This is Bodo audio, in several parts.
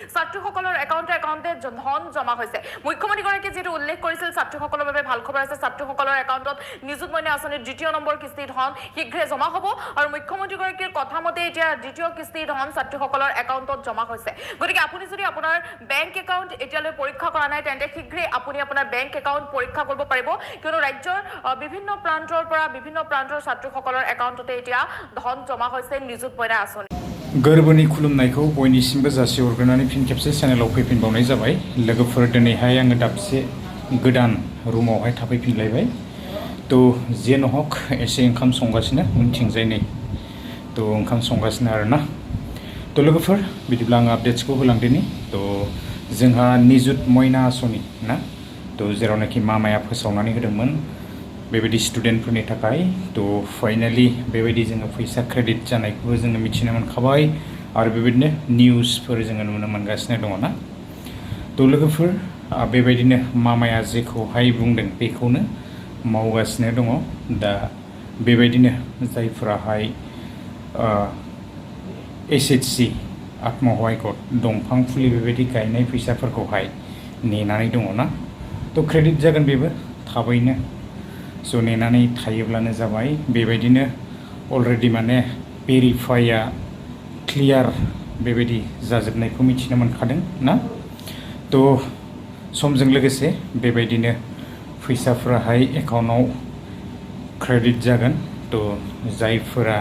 ছাত্ৰীসকলৰ একাউণ্টে ধন জমা হৈছে। মুখ্যমন্ত্ৰীগৰাকীয়ে যিটো উল্লেখ কৰিছিল ছাত্ৰীসকলৰ বাবে ভাল খবৰ আছে, ছাত্ৰীসকলৰ একাউণ্টত নিযুত মইনা আঁচনিৰ দ্বিতীয় নম্বৰ কিস্তিৰ ধন শীঘ্ৰে জমা হ'ব আৰু মুখ্যমন্ত্ৰীগৰাকীৰ কথা মতে এতিয়া দ্বিতীয় কিস্তিৰ ধন ছাত্ৰীসকলৰ একাউণ্টত জমা হৈছে। গতিকে আপুনি যদি আপোনাৰ বেংক একাউণ্ট এতিয়ালৈ পৰীক্ষা কৰা নাই তেন্তে শীঘ্ৰে আপুনি আপোনাৰ বেংক একাউণ্ট পৰীক্ষা কৰিব পাৰিব, কিয়নো ৰাজ্যৰ বিভিন্ন প্ৰান্তৰ ছাত্ৰীসকলৰ একাউণ্টতে এতিয়া ধন জমা হৈছে নিযুত মইনা আঁচনি। गोरबोनि खुलुमनायखौ बयनिसिमबो जासिहरग्रोनानै फिन खेबसे चेनेलाव फैफिनबावनाय जाबाय। लोगोफोर दिनैहाय आङो दाबसे गोदान रुमावहाय थाफैफिनलायबाय। तो जेन हक एसे ओंखाम संगासिनो उनथिंजाय नै तो ओंखाम संगासिनो आरोना। तो लोगोफोर बिदिब्ला आं आपडेट्सखौ होलांदिनि। तो जोंहा निजुत मयना आसनि ना तो जेरावनाखि मामाया फोसावनानै होदोंमोन बेबायदि स्टुडेन्टफोरनि थाखाय तो फाइनाली बेबायदि जोङो फैसा क्रेडिट जानायखौबो जोङो मिथिनो मोनखाबाय आरो बेबायदिनो निउसफोर जोङो नुनो मोनगासिनो दङ ना। तो लोगोफोर बेबायदिनो मामाया जेखौहाय बुंदों बेखौनो मावगासिनो दङ। दा बेबायदिनो जायफोराहाय SHG आत्महहायक दंफां फुलि बेबायदि गायनाय फैसाफोरखौहाय नेनानै दङ ना। तो क्रेडिट जागोन बेबो थाबैनो। स' नेनानै थायोब्लानो जाबाय। बेबायदिनो अलरेडि माने भेरिफाइया क्लियार बेबायदि जाजोबनायखौ मिथिनो मोनखादों ना। तो समजों लोगोसे बेबायदिनो फैसाफोराहाय एकाउन्टआव क्रेडिट जागोन। तो जायफोरा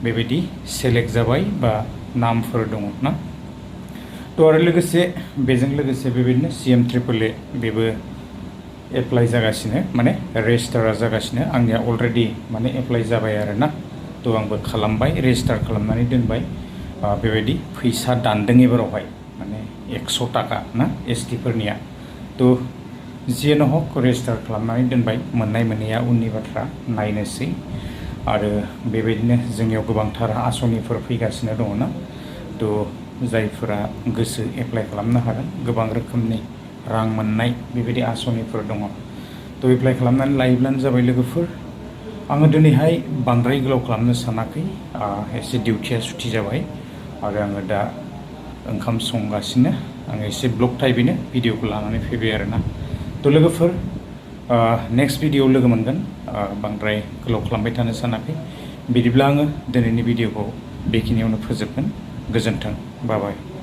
बेबायदि सेलेक्ट जाबाय बा नामफोर दङ ना। तो आरो लोगोसे बेजों लोगोसे बेबायदिनो CMAAA बेबो एप्लाइ जागासिनो माने रेजिस्टारा जागासिनो। आंनिया अलरेडि माने एप्लाइ जाबाय आरोना। तो आंबो खालामबाय, रेजिस्टार खालामनानै दोनबाय। बेबायदि फैसा दानदों एबारावहाय माने 100 थाखा ना ST फोरनिया। तो जियानो हक रेजिस्टार खालामनानै दोनबाय। मोननाय मोनैया उननि बाथ्रा नायनोसै। आरो बेबायदिनो जोंनियाव गोबांथार आसनिफोर फैगासिनो दङ ना। तो जायफोरा गोसो एप्लाइ खालामनो हागोन, गोबां रोखोमनि रां मोननाय बेबायदि आसनिफोर दङ। तो एप्लाइ खालामनानै लायोब्लानो जाबाय लोगोफोर। आङो दिनैहाय बांद्राय गोलाव खालामनो सानाखै, एसे डिउटिया सुथि जाबाय आरो आङो दा ओंखाम संगासिनो। आङो एसे ब्लग टाइपैनो भिडिअखौ लानानै फैबाय आरोना। तो लोगोफोर नेक्स्ट भिडिअआव लोगो मोनगोन। बांद्राय गोलाव खालामबाय थानो सानाखै। बिदिब्ला आङो दिनैनि भिडिअखौ बेखिनियावनो फोजोबगोन। गोजोन्थों, बाय बाय।